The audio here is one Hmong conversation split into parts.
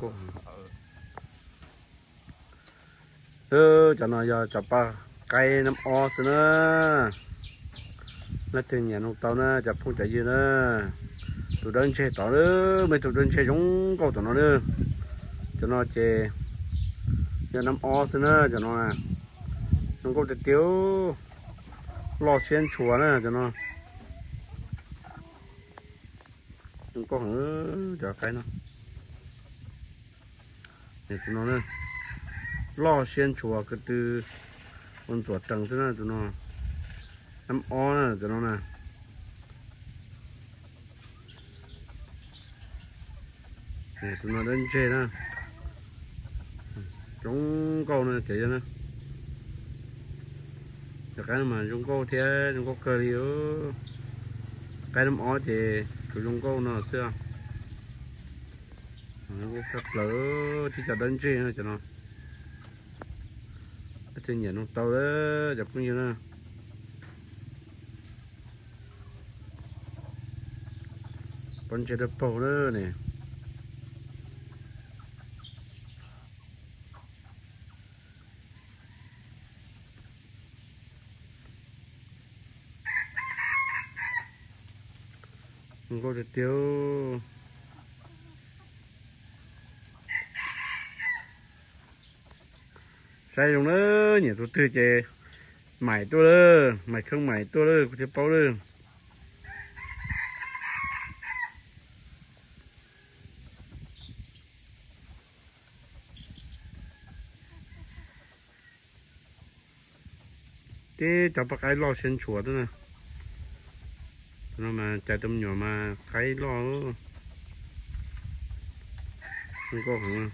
Cov no yog cov paj qaib nab ob xwb na. Leej twg nyiam nug tau na cov phooj cov ywg na. Tus dawb ntseg tod, muaj ib tug dawb ntseg zoo nkauj tom no na. Cov no ces yog nab ob xwb na, cov no zoo nkauj tiag tiag, loj siab ntshua na cov no. Zoo nkauj heev cov qaib no. Tus no loj siab ntshua ko tw, ua ntxuav rees xwb na tus no. Nab ob na tus no na. Tus no dawb ntseg na. Zoo nkauj na cov yog na. Cov qaib no mas zoo nkauj thiab zoo nkauj kawg li. Qaib nab ob ces tsuas zoo nkauj no xwb. Zoo nkauj tshaj plaws, tib cov dawb ntseg no cov no. Leej twg nyiam nug tau lawm cov phooj ywg na. Pob ntseg dawb paug na ne. Zoo nkauj tiag tiag. Saib zoo na, nyiam tus twg ces maim tuaj lawm, maim kheej maim tuaj lawm kuv thiaj paub lawm. Tib cov paj qaib loj siab ntshua xwb na. Tus no mas cais tus me nyuam mas qaib loj. Zoo nkauj heev.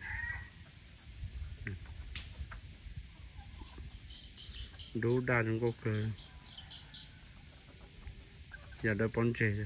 Dub daj zoo nkauj kawg. Yog dawb pob ntseg.